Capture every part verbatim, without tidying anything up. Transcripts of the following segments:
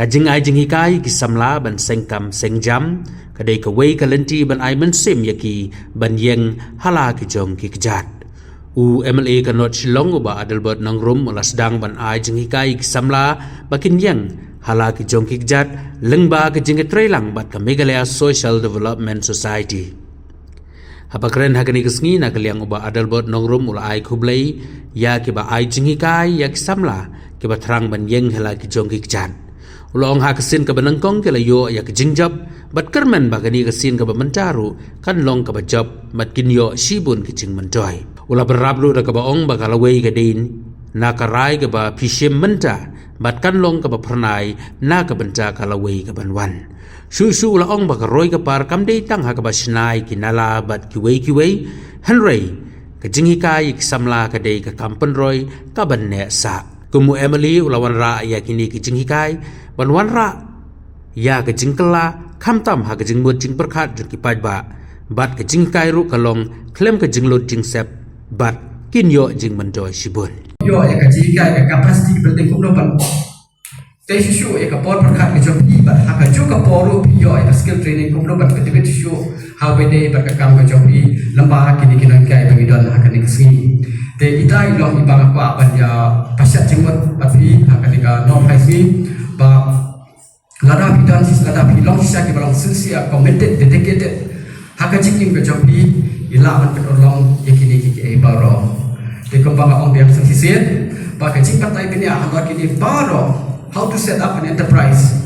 Ka jingai jinghikai ki samla ban seng kam seng jam ka dei kawei ka lynti ban ai mynsiem ïa ki ban ïeng ha la ki jong ki kjat. U MLA ka North Shillong u Bah Adelbert Nongrum u la sdang ban ai jinghikai ki samla ba kin ïeng ha la ki jong ki kjat lyngba ka jingïatreilang bad ka Meghalaya Social Development Society. Haba kren ha kane ka sngi na ka liang u Bah Adelbert Nongrum u la ai khublei ïa kiba ai jinghikai ïa ki samla kiba thrang ban ïeng ha la ki jong ki kjat. U la ong ha ka sien kaba nyngkong ki la ïoh ïa ka jingjop bad kyrmen ba kane ka sien kaba mynta ruh kan long kaba jop bad kin ïoh shibun ki jingmyntoi. U la bynrap ruh da kaba ong ba ka lawei ka dei na ka rai kaba phi shim mynta bad kan long kaba phyrnai na ka bynta ka lawei kaban wan. Shuh shuh u la ong ba ka roi ka par kam dei tang ha kaba shna ïa ki nala bad kiwei kiwei, hynrei ka jinghikai ïa ki samla ka dei ka kam pynroi kaban neh sah. Kum u MLA u la wanrah ïa kine ki jinghikai ban wanrah ïa ka jingkylla khamtam ha ka jingmut jingpyrkhat jong ki paidbah bad ka jinghikai ruh ka long khlem ka jinglut jingsep bad kin ïoh jingmyntoi shibun. Ïoh ïa ka jinghikai, ka capacity building kumno ban tei shuh shuh ïa ka por pyrkhat ka jong phi bad ha kajuh ka por ruh phi ïoh ïa ka skill training kumno ban pynbeit shuh shuh ha kaba ïadei bad ka kam ka jong phi lyngba kine ki nonghikai ba ngi don ha kane ka sngi. Te ita i long iba nga kwah ban ïa pashat jingmut bad phi ha kane ka nonghikai sngi ba lada phi don, lada phi long shisha kiba long sincere, committed, dedicated ha ka jingim ka jong phi, i lah ban pynurlong ïa kine kiei kiei baroh. Te kumba nga ong biang sa shisien ba ka jingbatai bniah halor kine baroh, how to set up an enterprise,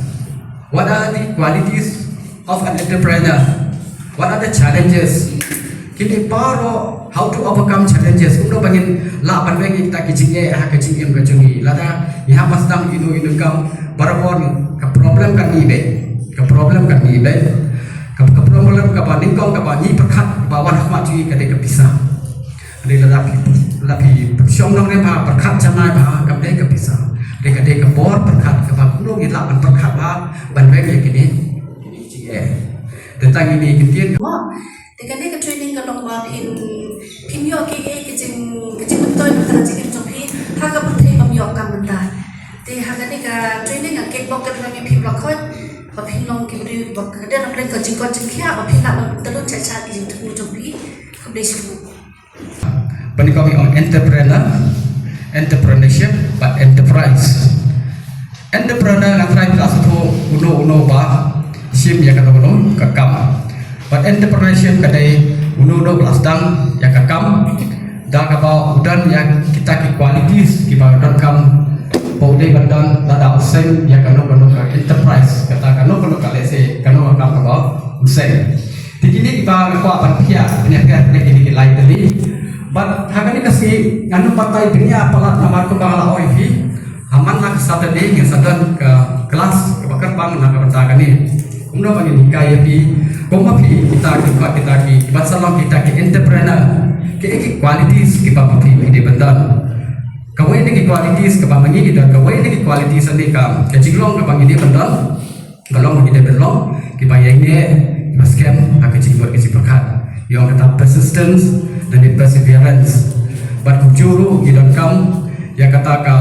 what are the qualities of an entrepreneur, what are the challenges, kine baroh, how to overcome challenges, kumno ba ngin lah ban weng ïa kita ki jingeh ha ka jingim ka jong ngi. Lada ngi hap ban sdang ïa ino ino kam, barabor ka problem kan mih beit, ka problem kan mih beit. Ka, ka problem kaba nyngkong kaba ngi pyrkhat kaba wan ha khmat jong ngi ka dei ka pisa. Dei lada phi, lada phi shong nongrim bha, pyrkhat janai bha, kam dei ka pisa. Dei ka, dei ka bor pyrkhat kaba kumno ngi lah ban pyrkhat bha ban weng ïa kine, kine ki jingeh. Tang ine i ktien. Te kane ka training ka long ba phin, phin ïoh kiei kiei ki jing, ki jingmyntoi mynta jingim jong phi ha ka pyrthei bym ïoh kam mynta. Te ha kane ka training nga kitbok kat lang ïa phi ba khot ba phin long ki briew ba ka dei na pyrthei ka jingkot jingkhiah ba phin lah ban tylluid sha sha ki jingthmu jong phi. Khublei shibun. Ba nyngkong i ong entrepreneur, entrepreneurship bad enterprise. Entrepreneur nga trai phi la sngewthuh uno uno ba shim ïa kano kano ka kam. Bad entrepreneurship ka dei uno uno ba la sdang ïa ka kam da kaba u don ïa kita ki qualities kiba donkam ba u dei ban don lada u seng ïa kano kano ka enterprise, kata kano kano ka, let's say, kano ka kam kaba u seng. Te kine kiba nga kwah ban phiah, pynïapher na kine ki lai tylli. Bad ha kane ka sngi ngan nym batai bniah palat namar kumba nga la ong ïa phi, ha man la ka Saturday ngin sa don ka class kaba kyrpang na ka bynta kane. Kumno ba ngin hikai ïa phi, kumba phi kita ki, kita ki, kiban sa long kita ki entrepreneur, ki, ki qualities kiba ma phi phi dei ban don. Kawei na ki qualities kaba ma ngi ngi don, kawei na ki qualities ne ka, ka jinglong kaba ngi dei ban don. Ka long ngi dei ban long kiba ïaineh, kiba skhem ha ka jingmut ka jingpyrkhat. Ïa kata persistence lane perseverance. Bad kumjuh ruh ngi donkam ïa kata ka,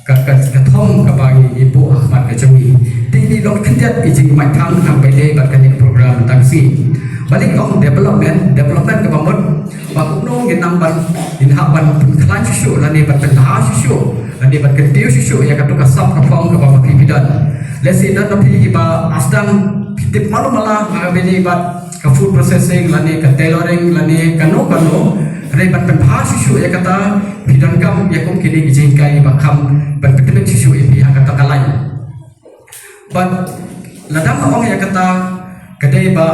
ka, ka, ka thong kaba ngi buh ha khmat ka jong ngi. Te ngi long khyndiat ki jingmait khang haba ïadei bad kane ka program tang shi. Balei long development, development kaba mut ba kumno ngin nang ban, ngin hap ban pynkhlaiñ shuh shuh lane ban pynbha shuh shuh lane ban kyntiew shuh shuh ïa kato ka sap ka phong kaba ma phi phi don. Let's say don ma phi kiba sdang phi tip malu mala ha kaba ïadei bad ka food processing lane ka tailoring lane kano kano. Hynrei ban pynbha shuh shuh ïa kata phi donkam ïa kum kine ki jinghikai ba kham ban pyntbit shuh shuh ïa phi ha kata ka lain. Bad lada nga ong ïa kata ka dei ba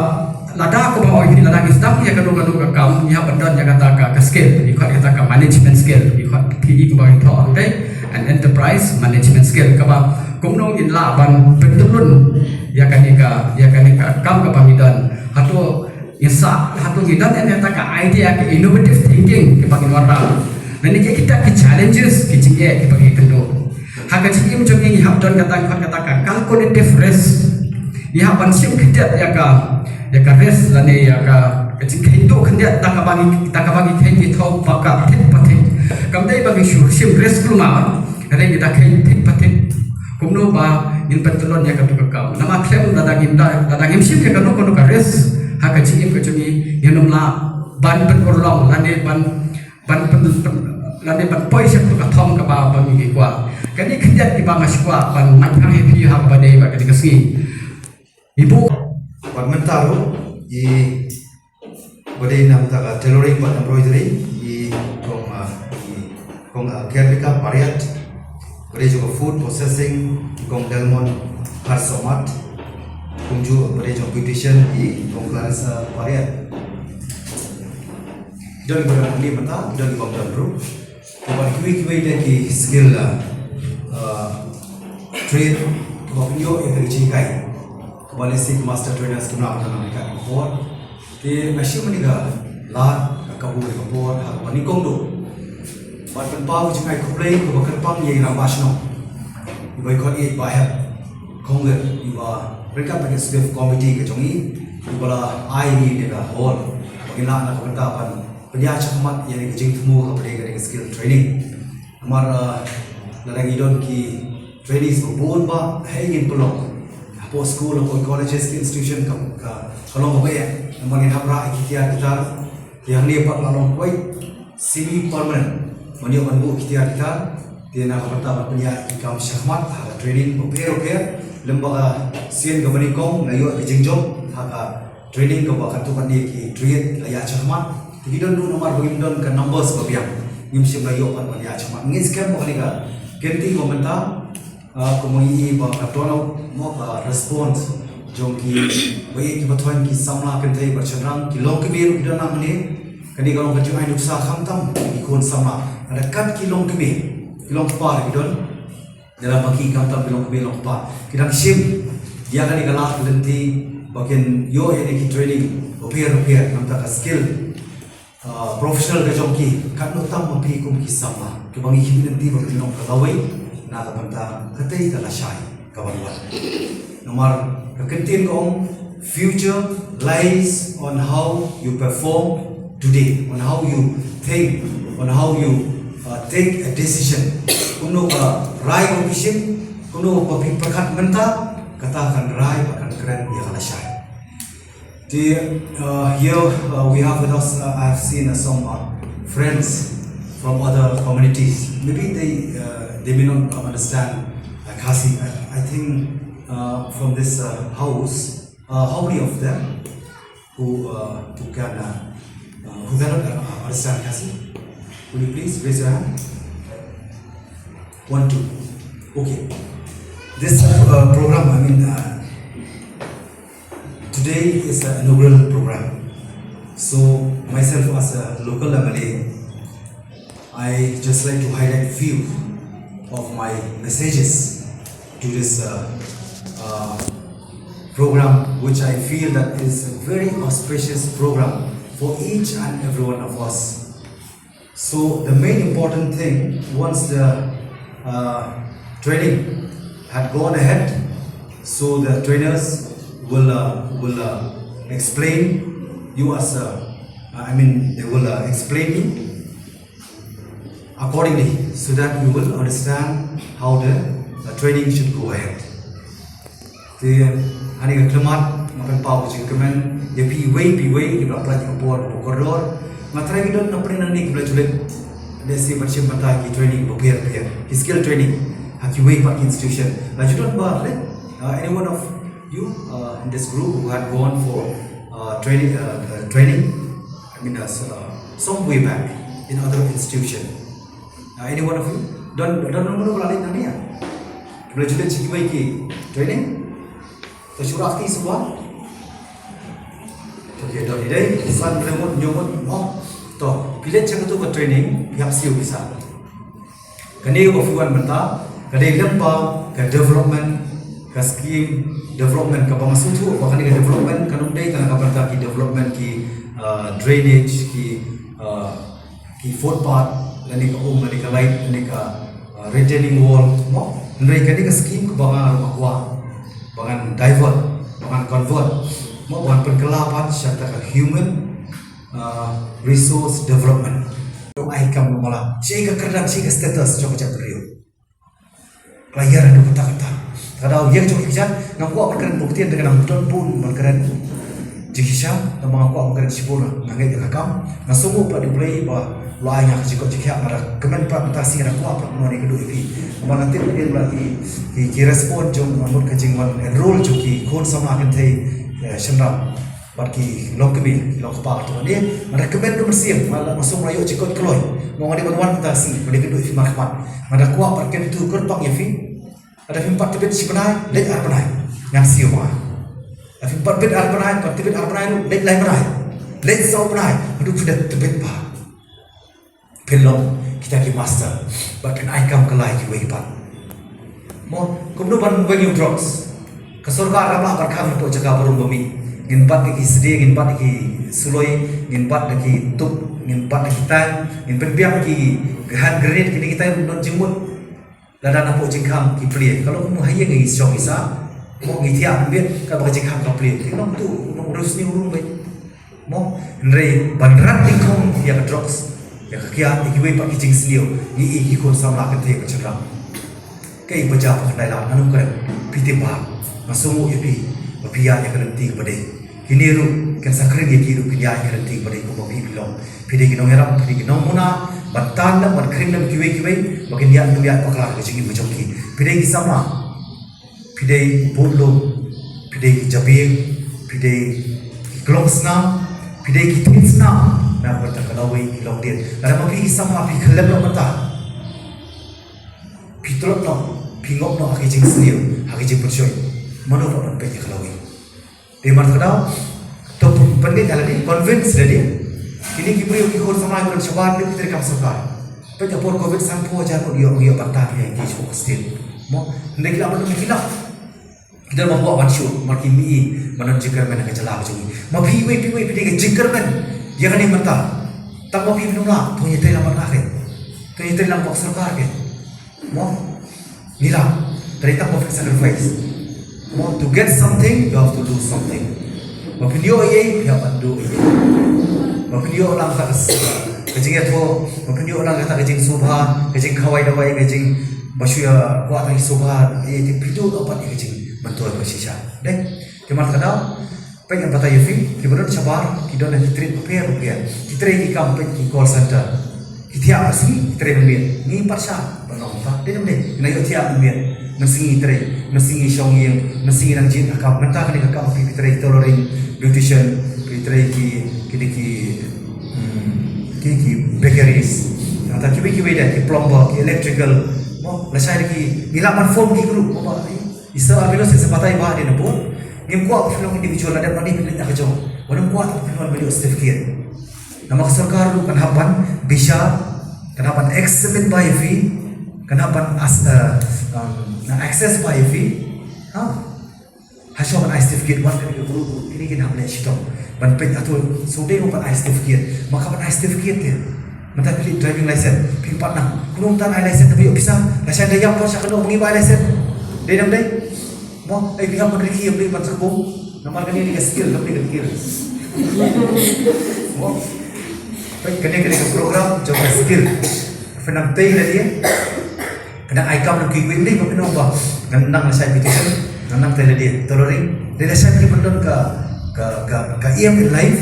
lada kumba ong ïa phi lada ngi sdang ïa kano kano ka kam ngi hap ban don ïa kata ka, ka skill, ngi khot ïa kata ka management skill, ngi khot phi kumba ngi thoh hangtei an enterprise management skill kaba kumno ngin lah ban pyntyllun ïa kane ka, ïa kane ka kam kaba ngi don. Hato ngi sa, hato ngi don ïa kata ka idea, ka innovative thinking kaba ngin wanrah. Lane kita ki challenges ki jingeh kiba ngi kynduh. Ha ka jingim jong ngi ngi hap don kata, kata ka calculative risk. Ngi hap ban shim khyndiat ïa ka, ïa ka risk lane ïa ka, ka jingkheiñ duh khyndiat da kaba ngi, da kaba ngi kheiñ ngi thaw ba ka thik ba thik. Kam dei ba ngi shu shim risk kulmar, hynrei ngi da kheiñ thik ba thik. Kumno ba ngin pyntlot ïa katu ka kam. Namar khlem lada ngim da, lada ngim shim ïa kano kano ka risk ha ka jingim ka jong ngi, ngin ym lah ban pynurlong lane ban, ban pyn, pyn, lane ban poi sha katu ka thong kaba, ba ngi kwah. Kane khyndiat kiba nga sngewkwah ban mait ha ïa phi ha kaba dei ba kane ka sngi. Ibu. Bad mynta ruh i ba dei na bynta ka tailoring bad embroidery, i kong, ah, i kong, ah, Gerlika Pariat, ba dei jong ka food processing, i kong Delmon Harsomat, kumjuh ba dei jong beautician, i kong Clarissa Pariat. Don ba don ni mynta, don i bang don ruh. Kaba kiwei kiwei de ki skill, ah, ah, trade, kaba pynïoh ïa ka jinghikai. Kaba lehse ki master trainers kim lah ban nang hikai ka por. Te nga shim ïa ka lad, ka kabu ïa ka por, ha kaba nyngkong duh. Bad pynpaw ka jingkhublei kaba kyrpang ïa i rangbah shnong, iba i khot ïa i Bah Hep Khongger, iba ryngkat bad ka executive committee ka jong i, iba la ai ïa ngi ïa ka hall ba ngin lah na ka bynta ban pynïaid shakhmat ïa ka jingthmu kaba dei ka skill training. Namar, ah, lada ngi don ki trainees ba bun ba, hei ngin pynlong hapoh school, hapoh colleges, ki institution ka, ka, ka long kaba eh. Namar ngin hap rah ïa ki tiar ki tar, ki hangne pat la long kawei semi permanent. Ban ïoh ban buh ki tiar ki tar, te na ka bynta ban pynïaid ki kam shakhmat ha ka training bapher bapher. Lem bad ka sien kaba nyngkong la ïoh ka jingjop ha ka training kaba katto katne ki trade la ïaid shakhmat. Te ki don ruh namar ba ngim don ka numbers ba biang, ngim shym la ïoh pat ban ïaid shakhmat. Ngin skhem ba kane ka kynti ba mynta, ah, kumba ngi i ba ka turnout, mo, ka response jong ki ba ïeit ki bathoiñ, ki samla kynthei bad shynrang, ki longkmie ruh ki don hangne. Kane ka long ka jingai nuksa khamtam ki khun samla. Lada kat ki longkmie, ki longkpa ki don, dalam baki khamtam ki longkmie longkpa, ki dang shim ïa kane ka lad lynti ba kin ïoh ïa kine ki training bapher bapher, namar ka skill, ah, professional ka jong ki, katno tam ma phi kum ki samla. Kiba ngi khmih lynti ba kin long ka lawei na ka bynta katei ka lashai kaban wan. Namar ka kyntien ka ong, future lies on how you perform today, on how you think, on how you, uh, take a decision. Kumno ka rai kaba phi shim, kumno ba phi pyrkhat mynta, kata kan rai bad kan kren ïa ka lashai. Te, uh, here, uh, we have with us, uh, I have seen, uh, some, uh, friends from other communities. Maybe they, uh, they may not, uh, understand, uh, Khasi. I, I think, uh, from this, uh, house, uh, how many of them who, uh, who can, uh, uh, who cannot, uh, understand Khasi? Will you please raise your hand? One, two. Okay. This, uh, program, I mean, uh, today is the inaugural program. So, myself as a local M L A, I just like to highlight few of my messages to this, uh, uh, program, which I feel that is a very auspicious program for each and every one of us. So the main important thing, once the, uh, training had gone ahead, so the trainers will, uh, will, uh, explain you as, uh, I mean, they will, uh, explain you accordingly, so that you will understand how the, uh, training should go ahead. Te, ha kane ka khmat, nga pynpaw ka jingkmen ïa phi iwei pa iwei kiba la pynlait ïa ka por kaba kordor. Nga tharai ki don na pdeng nangne kiba la ju leit, lehse ban shim bynta ki training bapher bapher, ki skill training ha kiwei pat ki institution. La ju don ba leh, uh, any one of you, uh, in this group who had gone for, uh, training, uh, uh, training, I mean, uh, so, uh, some way back in other institution? Uh, any one of you? Don, don, don mano ba la leit nangne ïa kiba la ju leit sha kiwei ki training? To shu rah kti shuwa. Okay, don hi dei, san, hynriew ngut, hynñiew ngut mo. To, phi leit sha katu ka training, phi hap siew pisa. Kane kaba phi wan mynta ka dei lem bad ka development, ka scheme development kaba nga sngewthuh ba kane ka development kan ym dei tang na ka bynta ki development ki, uh, drainage, ki, uh, ki footpath, lane ka um, lane ka light, lane ka, uh, retaining wall mo. Hynrei kane ka scheme kaba nga ruh nga kwah ba ngan divert, ba ngan convert mo, ba ngan pynkylla pat sha kata ka human, uh, resource development. Ai kam, mala shi ka kyrdan, shi ka status jong ka jaitbynriew. Ka la ïar haduh katta katta. Ka dei ïa jong ki kjat, ngam kwah ban kren bun ktien, te ka nang don bun ban kren jingshisha, namar ngam kwah ban kren shibun, nga ngeit ïa ka kam. Nga sngewnguh pat ïa U Blei ba u la ai nga ka jingkoit jingkhiah, nga da kmen pat mynta shi, nga da kwah pat ban ïakynduh ïa phi. Namar nga tip ïa phi ba ki, ki, ki respond jong, uh, mut ka jingwan enroll jong ki khun samla kynthei, eh, shynrang. Bad ki longkmie, ki longkpa, to ne, nga da kmen da mynsiem, nga da mynsiem, nga ïoh jingkoit kloi. Mo, nga dei ban wan mynta shi, nga dei kynduh ïa phi markhmat. Nga da kwah ban kyntu kyrpang ïa phi. Lada phim pat tbit shi bnai, leit ar bnai. Ngan siew ma nga. Lada phim pat tbit ar bnai, pat tbit ar bnai ruh, leit lai bnai. Leit saw bnai, haduh phi da tbit ba phin long kita ki master, bad phin ai kam kylla ïa kiwei pat. Mo, kumno ban weng ïa u drugs? Ka sorkar kam lah ban khang hapoh jaka barum ba mih. Ngin bat da ki sdie, ngin bat da ki suloi, ngin bat da ki tup, ngin bat da ki tang, ngin pynbiang ki hand grenade, kine kita ruh don jingmut. Lada napoh jingkhang ki plie, ka long kumno ha ïing ngi shong ngi sah. Mo, ngi thiah ngi biang, kaba ka jingkhang ka plie. Ki long tu, long rus ni urung bai. Mo, hynrei ban rat nyngkong ïa ka drugs, ïa ka kiad, ïa kiwei pat ki jingsniew, ngi i ki khun samla kynthei bad shynrang. Kaei ba jia ba khyndai lad, nga nym kren, phi tip bha, nga sngewnguh ïa phi, ba phi ïaid ïa ka lynti ba dei. Kine ruh, kin sa khring ïa ki ruh kin ïaid ïa ka lynti ba dei kumba phi phi long. Phi dei ki nongïarap, phi dei ki nongmuna, ban tan lem, ban khring lem kiwei kiwei, ba kin ïaid ïaid bakla ka jingim ka jong ki. Phi dei ki samla. Phi dei u budlum, phi dei ki jabieng, phi dei ki klong snam, phi dei ki ktien snam. Na ka bynta ka lawei ki longdien. Lada ma phi ki samla phi khyllem noh mynta, phi tlot noh, phi ngop noh ha ki jingsniew, ha ki jingpynshoi. Mano pat ban peit ïa ka lawei? Dei mar kata, to pynlong ïa lade, convince lade. Kine ki briew ki khun samla ki don shabar, ki treikam sorkar. Peit ha por covid sanphew hajar ngut ïoh, ïoh bynta ïa ki shuh state. Mo, hynrei ki lah ban ong ki lah. Ki don ban kwah ban shuh, mar ki mih ban don jingkyrmen ha ka jylla ka jong ngi. Ma phi wei, phi wei, phi dei ka jingkyrmen ïa kane mynta. Tang ma phi phin ym lah, to ïatrei lang bad nga ke. To ïatrei lang bad sorkar ke. Mo, ngi lah, tang ma phi sacrifice. Mo, to get something, you have to lose something. Ma phin ïoh ei ei, phi hap ban duh ei ei. Ma phin ïoh lang kata ka s-, ka jingïathuh, ma phin ïoh lang kata ka jingsngewbha, ka jingkhawai dawai, ka jing ba shu ïa kwah tang ïa sngewbha, ei ei, te phi duh noh pat ïa ka jingmyntoi ba shisha. Dei, te mar kata, peit ngan batai ïa phi, kiba don shabar, ki don ha ki trade bapher bapher. Ki trei ki kam peit ki call center. Ki thiah mynsngi, ki trei mynmiet. Ngi pat sha, ban ong pat, dei ne ym dei. Ngi nang ïoh thiah mynmiet. Mynsngi trei, mynsngi shong ïing, mynsngi nang jied ha kam. Mynta kane ka kam phi, phi trei tailoring, beautician, phi trei ki, ki, ki, hmm, ki, ki bakeries. Nangta kiwei kiwei de, ki plumber, ki electrical. Mo, lashai de ki, ngi lah ban form ki group, mo ba, eh, Isa abino se sepatai ba de na bor. Ngim kwah phi long individual, la dep nang phi leit na ka jong. Wat nym kwah tang phi long ban ïoh certificate. Namar ka sorkar ruh kan hap ban bishar, kan hap ban examine ba ïa phi, kan hap ban as-, eh, um, na access ba ïa phi. Ha. Hashuwa ban ai certificate, wan kane ka group, kine kin hap leh shitom. Ban peit hato shu dei ban ai certificate. Ma ka ban ai certificate te. Mynta phi leit driving license, phi pat nang. Kumno mynta ai license te phi ïoh pisa, lashai da ïap pat sha kano ba ngi ba ai license. Dei ne ym dei? Mo, ai phi hap ban rikhi, ym dei ban sa kbong. Namar kane ka dei ka skill, kane ka skill. Mo. Peit kane, kane ka program jong ka skill. Phin nang tei lade. Ka dang ai kam lem kiwei, ym dei ba phin ong ba ngan nang lashai beautician, ngan nang tei lade, tailoring. Dei lashai phi ban don ka, ka, ka, ka aim in life.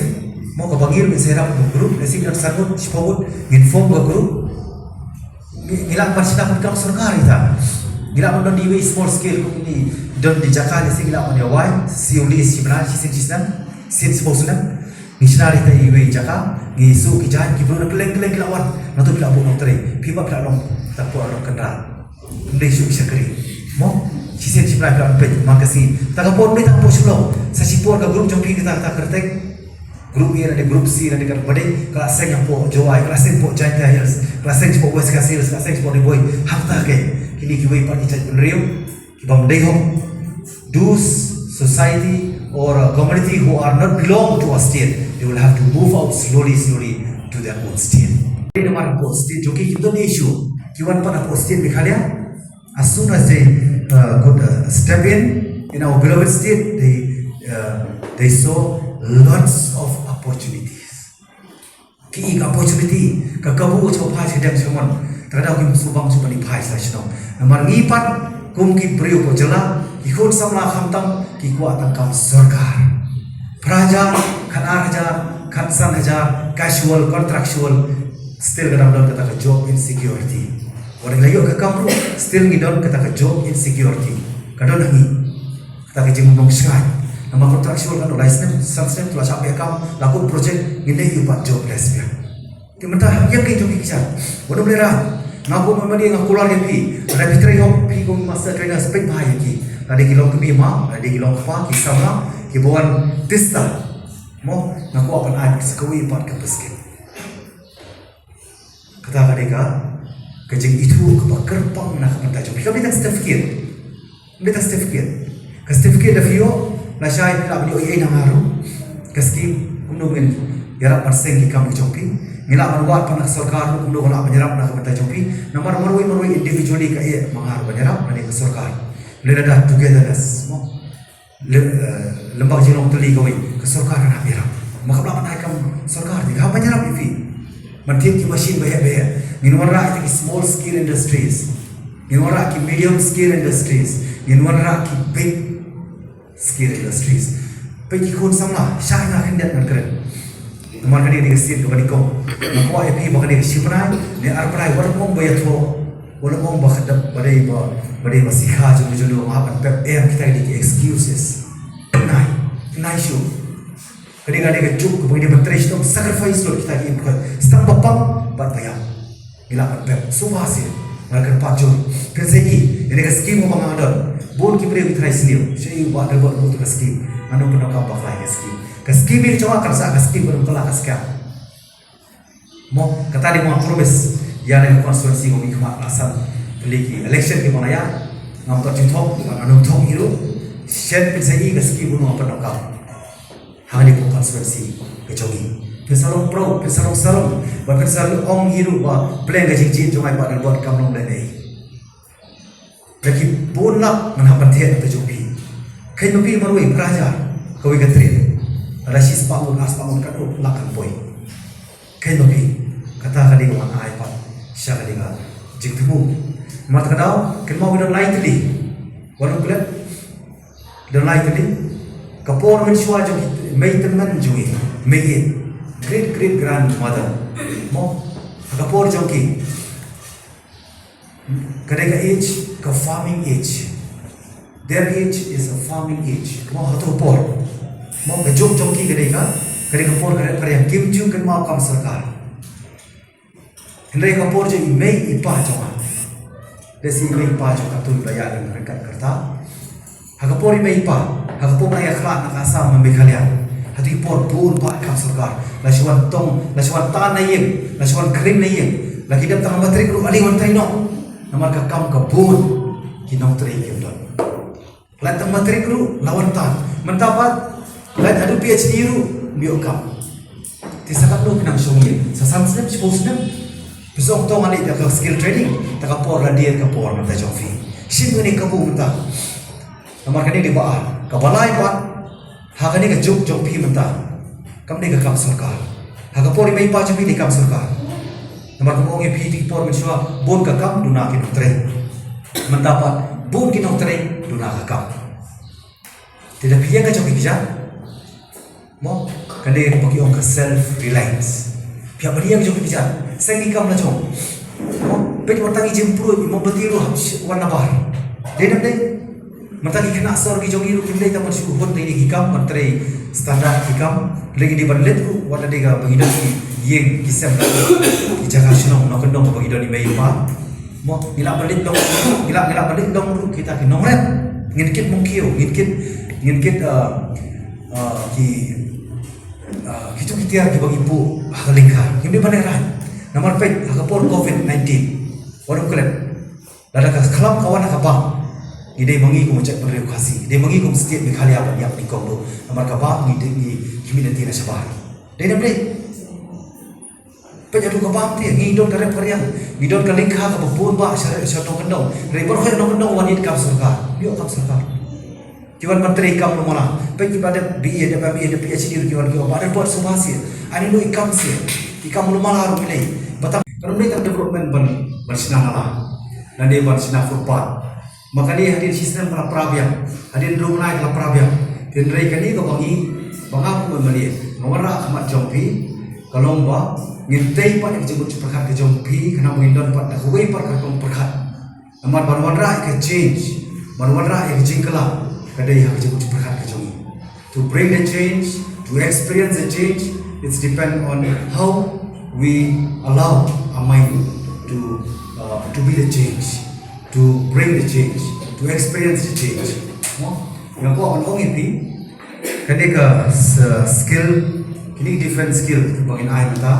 Mo, kaba ngi ruh ngin sa ïarap ka group, lehse ngi don san ngut, shiphew ngut, ngin form ka group. Ngi, ngi lah ban shna kumta ka sorkar ita. Ngi lah ban don iwei small scale, kum ngi don di jaka, lehse ngi lah ban ïa wai, siew lease shi bnai, shisien shisnem, sien shiphew snem. Ngi shna ita iwei jaka, ngi suh ki jaiñ, ki briew na kylleng kylleng ki la wan. Nangta phi la buh nongtrei, phi ma phi la long, ta por long kynrad. Ym dei shu shakri. Mo, shisien shi bnai phi la peit, ma ka sngi. Ta ka por ym dei tang hapoh Shillong. Sa shipor ka group jong phi kata, kata kyrteng. Group A lane group C lane kata ba dei, ka la seng hapoh Jowai, ka la seng hapoh Jaintia Hills, ka la seng hapoh West Khasi Hills, ka la seng hapoh Ri Bhoi. Hangta ke, kine kiwei pat ki jait bynriew. Ki bym dei hok. Those society or a community who are not belong to a state, they will have to move out slowly, slowly to their own state. Dei namar hapoh state jong ki ki don issue. Ki wan pat hapoh state Meghalaya. As soon as they, uh, could, uh, step in, in our beloved state, they, uh, they saw lots of opportunities. Ki i ka opportunity, ka kabu ka shu phai sha dem sha mon. Te ka daw kim shu bang shu bani phai sha shnong. Namar ngi pat, Kum ki briew hapoh jylla, ki khun samla khamtam ki kwah tang kam sorkar. Phra hajar, khatar hajar, khatsan hajar, casual, contractual, still ka dang don kata ka job insecurity. Wat la ïoh ka kam ruh, still ngi don kata ka job insecurity. Ka don ha ngi. Kata ka jingmong shngaiñ. Namar contractual ka don lai snem, san snem to la shah peit kam, la kut project, ngin dei ïa u pat jobless biang. Te mynta ïa ki jong ki kjat. Wat ym lehrain. Nga kum ma dei nga kular ïa phi. Lada phi trei hok phi kum master trainer, peit bha ïa ki. Lada ki long kmie ma, lada ki long kpa, ki samla, kiba wan tista. Mo, nga kwah ban ai sa kawei pat ka pyrshah. Kata ka dei ka, ka jingithuh kaba kyrpang na ka bynta jong phi. Ka bynta certificate. Bynta certificate. Ka certificate da phi ïoh, lashai phi lah ban ïoh ei ei na nga ruh. Ka scheme, kumno ngin ïarap ban seng ki kam ki jong phi. Ngi lah ban wad pat na ka sorkar ruh, kumno ngi lah ban ïarap na ka bynta jong phi. Namar marwei marwei individually ka eh ma nga ruh ban ïarap, lane ka sorkar. Lane da togetherness, mo. Lem, eh, lem bad ka jinglong tylli kawei, ka sorkar kan hap ïarap. Ma kam lah ban ai kam sorkar, te ka hap ban ïarap ïa phi. Ban thied ki machine ba heh ba heh. Ngin wanrah ïa ki small scale industries. Ngin wanrah ki medium scale industries. Ngin wanrah ki big scale industries. Peit ki khun samla, shah ïa nga khyndiat ngan kren. Namar kane ka dei ka sien kaba nyngkong. Nga kwah ïa phi ba kane ka shi bnai, ne ar bnai, wat ong ba ïathuh, wat ong ba khyndep, ba dei ba, ba dei ba sikha jong jong, nga hap ban pep, em, kita ki dei ki excuses. Nai, nai shuh. Ka dei, ka dei ka juk kaba ngi dei ban trei shitom, sacrifice lut kita ki, em, ka stang ba pang bad ba ïap. Ngi lah ban pep, suba sien. Nga kyrpad jur. Phin sa ïohi, ïa kane ka scheme ba nga don. Bun ki briew ki tharai sniew. Sha ïohi ba da bad bun ka scheme. Ngan ym pyndonkam bakla ïa ka scheme. Ka scheme ïa ka jong nga kan sa ka scheme ba ym kylla ka scam. Mo, kata dei mo nga promise ïa kane ka constituency ba ngi khmat la san tylli ki election kiba la ïaid. Ngam pat ju thok, ngam pat ju thok hi ruh. Shen phin sa ïohi ka scheme ba nga pyndonkam. Hangne hapoh constituency ka jong ngi. Phin sa long proud, phin sa long sarong, bad phin sa long ong hi ruh ba pleng ka jingjied jong nga bad ka bad kam long lehnoh. Da ki bun lak ngan hap ban thied na ka jong phi. Kheiñ ma phi marwei phra hajar kawei ka trip. Lada shi spah ngut, ar spah ngut, katno lak kan poi. Kheiñ ma phi. Kata ka dei ka wan ai pat sha ka dei ka jingthmu. Namar kata ka daw kynmaw ngi don lai tylli. Wat ym klet. Don lai tylli. Ka por mynshuwa jong ki mei tymmen jong ngi, mei ïeit, great great grandmother, mo, ka por jong ki ka dei ka age, ka farming age. Their age is a farming age. Mo, ha kato ka por, mo, ka juk jong ki ka dei ka, ka dei ka por ka dei ka por ïa kim ju kynmaw kam sorkar. Hynrei ka por jong i mei i pa jong nga, lehse i mei i pa jong nga, to ba ïa ryngkat ka rta. Ha ka por i mei i pa, ha ka por ba nga ïakhlad na ka Assam na Meghalaya, ha ki por bun bah i kam sorkar la shu wan tong, la shu wan tan na ïing, la shu wan khring na ïing, la ki dep tang matric ruh ale wan trei noh. Namar ka kam ka bun, ki nongtrei kim don. Lait tang matric ruh la wan tan. Mynta pat lait haduh PhD ruh ym ïoh kam. Te sa katno phi nang shong ïing? Sa san snem, shiphew snem? Phi shu ong to ngan leit da ka skill training, te ka por la dier ka por mynta jong phi. Shim kane ka kabu mynta. Namar kane dei ba ar. Kaba lai pat, ha kane ka juk jong phi mynta, kam dei ka kam sorkar. Ha ka por i mei i pa jong phi dei kam sorkar. Namar kumba ong ïa phi, ha ki por mynshuwa bun ka kam, duna ki nongtrei. Mynta pat bun ki nongtrei, duna ka kam. Te da phi ïeng ha ka jong ki kjat, mo, kane ba ki ong ka self reliance. Phi hap ban ïeng ha ka jong ki kjat, seng ki kam la jong. Mo, peit wat tang i jingpruid, i mombati ruh hap wan na bar. Dei ne ym dei? Mynta ki khynnah sor ki jong ngi ruh kim dei tang ban shu hut na kine ki kam, ban trei standard ki kam. Lei ki dei ban leit ruh wat la dei ka ba ngi don ki ïing ki sem, ki jaka shnong nongkyndong ba ngi don i mei i pa. Mo, ngi lah ban leit long, ngi lah, ngi lah ban leit long ruh kita ki nongrep. Ngin kit mongkiew, ngin kit, ngin kit, uh, uh, ki, uh, kito ki tiar kiba ngi buh ha ka lyngkha. Ngim dei ban lehrain. Namar peit ha ka por covid nineteen, wat ym klet. Lada ka khlam ka wan ha ka bam, ngi dei ma ngi kum u jaitbynriew Khasi, dei ma ngi kum state Meghalaya ban ïap nyngkong ruh. Namar ka bam ngi dei, ngi, ngi mih lynti na shabar. Dei ne ym dei? Peit haduh ka bam te ngi don ka rep ka riang, ngi don ka lyngkha kaba bun bah sha, sha nongkyndong. Hynrei baroh nongkyndong wan ïeit kam sorkar, ym ïoh kam sorkar. Ki wan ban trei kam lum mala. Peit kiba dep B A, dep M A, dep P H D ruh ki wan, ki wan, ba dep bad suba seh. Ani ruh i kam seh. I kam lum mala ruh ki lei. Ba tang, kan ym dei tang development ban, ban shna nala, lane ban shna footpath. Ba kane hadien shisnem ka la pra biang, hadien hynriew bnai ka la pra biang. Hynrei kane kaba ngi, ba nga kum u M L A, nga wanrah ha khmat jong phi, ka long ba ngin tei pat ïa ka jingmut jingpyrkhat ka jong phi, khnang ba ngin don pat da kawei pat ka rukom pyrkhat. Namar ban wanrah ïa ka change, ban wanrah ïa ka jingkylla, ka dei ha ka jingmut jingpyrkhat ka jong ngi. To bring the change, to experience the change, it's depend on how we allow our mind to, uh, to be the change, to bring the change, to experience the change. Mo? Nga kwah ban ong ïa phi, kane ka s-, skill, kine ki different skill ba ngin ai mynta.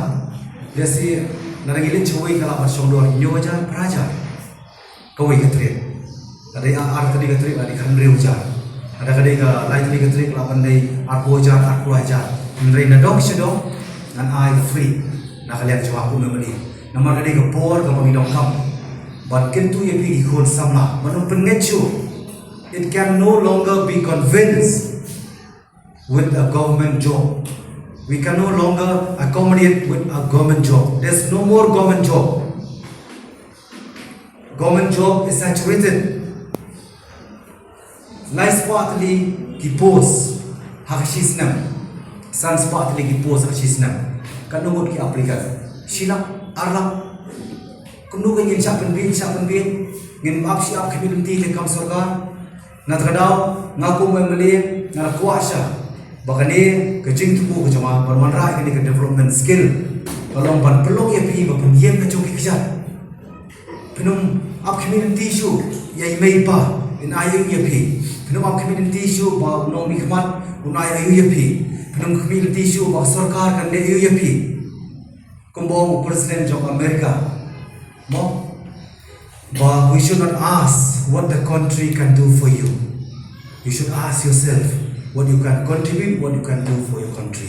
Lehse, lada ngi leit shawei ka lah ban shong dor hynñiew hajar, phra hajar. Kawei ka trade. Lada ar tylli ka trade, lada khathynriew hajar. Lada ka dei ka lai tylli ka trade, ka lah ban dei arphew hajar, arphew hajar. Hynrei nadong shadong, ngan ai ka free na ka liang jong nga kum u M L A. Namar ka dei ka por kaba ngi donkam ban kyntu ïa phi ki khun samla, ban ym pynngeit shuh. It can no longer be convinced with a government job. We can no longer accommodate with a government job. There's no more government job. Government job is saturated. Lai spah tylli ki post ha ka shisnem. San spah tylli ki post ha ka shisnem. Katno ngut ki applicant? Shi lak, ar lak. Kumno ngin shah pynbieit, shah pynbieit? Ngin ap shi ap khmih lynti te kam sorkar. Na kata ka daw, nga kum u M L A, nga la kwah shai ba kane ka jingthmu ka jong nga ban wanrah ïa kane ka development skill ka long ban pynlong ïa phi ba phin ïeng ha jong ki kjat. Phin ym ap khmih lynti shuh ïa i mei i pa in ai aïu ïa phi. Phin ym ap khmih lynti shuh ba u nongmihkhmat un ai aïu ïa phi. Phin ym khmih lynti shuh ba ka sorkar kan leh aïu ïa phi. Kumba ong u President jong America, mo, ba we should not ask what the country can do for you. You should ask yourself what you can contribute, what you can do for your country.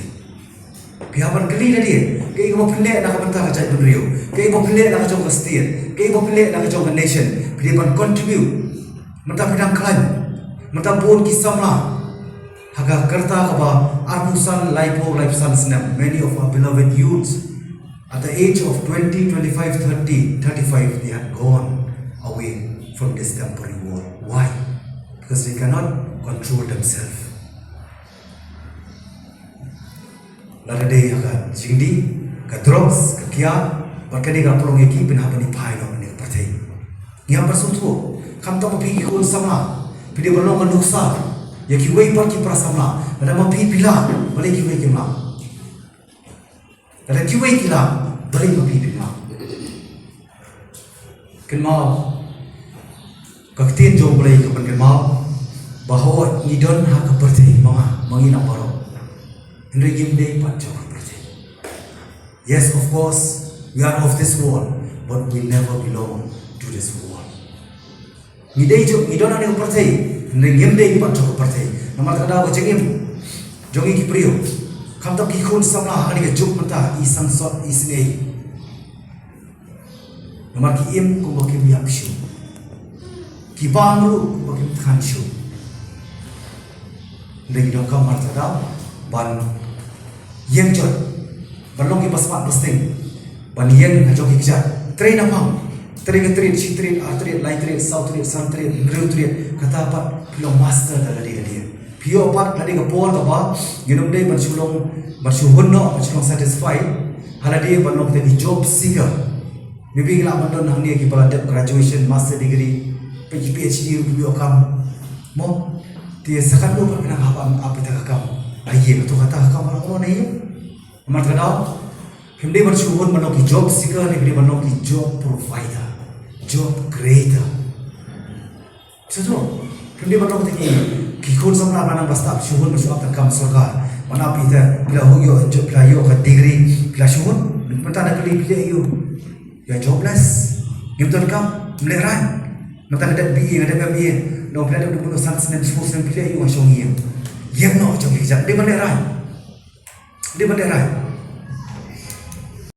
Phi hap ban kylli lade, kaei kaba phin leh na ka bynta ka jaitbynriew, kaei kaba phin leh na ka jong ka state, kaei kaba phin leh na ka jong ka nation. Phi dei ban contribute. Mynta phi dang khlaiñ, mynta bun ki samla ha ka rta kaba arphew san, laiphew, laiphew san snem, many of our beloved youths, at the age of twenty, twenty-five, thirty, thirty-five, they had gone away from this temporary world. Why? Because they cannot control themselves. Lada dei ha ka jingdih, ka drugs, ka kiad, bad kane ka pynlong ïa ki pynhap ban ïa phai noh na ka pyrthei. Ngi hap ban sngewthuh, khamtam ma phi ki khun samla, phi dei ban long ka nuksa ïa kiwei pat ki para samla. Lada ma phi phi lah, balei kiwei kim lah? Lada kiwei ki lah, balei ma phi phim lah? Kynmaw, ka ktien jong U Blei ka pynkynmaw ba hooid ngi don ha ka pyrthei, ma nga, ma ngi na baroh. Hynrei ngim dei pat jong ka pyrthei. Yes, of course, we are of this world, but we never belong to this world. Ngi dei jong, ngi don ha ka pyrthei, hynrei ngim dei pat jong ka pyrthei. Namar kata ka jingim jong ngi ki briew, khamtam ki khun samla ha kane ka juk mynta, i sangsot, i sngewsih. Namar ki im kumba kim ïap shuh. Ki bam ruh kumba kim thngan shuh. Hynrei ngi donkam mar kata ban ïeng jot, ban long kiba smat ba sting, ban ïeng ha jong ki kjat. Trei na phang, trei ka tret, shi tret, ar tret, lai tret, saw tret, san tret, hynriew tret, kata pat phi long master da lade lade. Phi ïoh pat lade ka por kaba ngin ym dei ban shu long, ban shu hun noh, ban shu long satisfied ha lade ban long kita ki job seeker. Maybe ngi lah ban don hangne kiba la dep graduation, master degree, P H D ruh kim ïoh kam. Mo, te sa katno pat phi nang hap ban ap ïa kata ka kam ha ïing, hato kata ka kam ka long na ïing? Namar kata ka daw, phim dei ban shu hun ban long ki job seeker, phim dei ban long ki job provider, job creator. Shisha, phim dei ban long kita ki, ki khun samla ba nang ba stad shu hun ban shu ap tang kam sorkar. Ban ap ïa ita, phi la ïoh job, phi la ïoh ka degree, phi la shu hun. Mynta na phi, phi leh aïu? You're jobless. Ngim don kam, ym lehraiñ. Mynta nga dep B A, nga dep M A, long phi la dep dum san snem, shiphew snem, phi leh aïu? Nga shong ïing. Ïeng noh jong ki kjat, dei ban lehraiñ. Dei ban lehraiñ.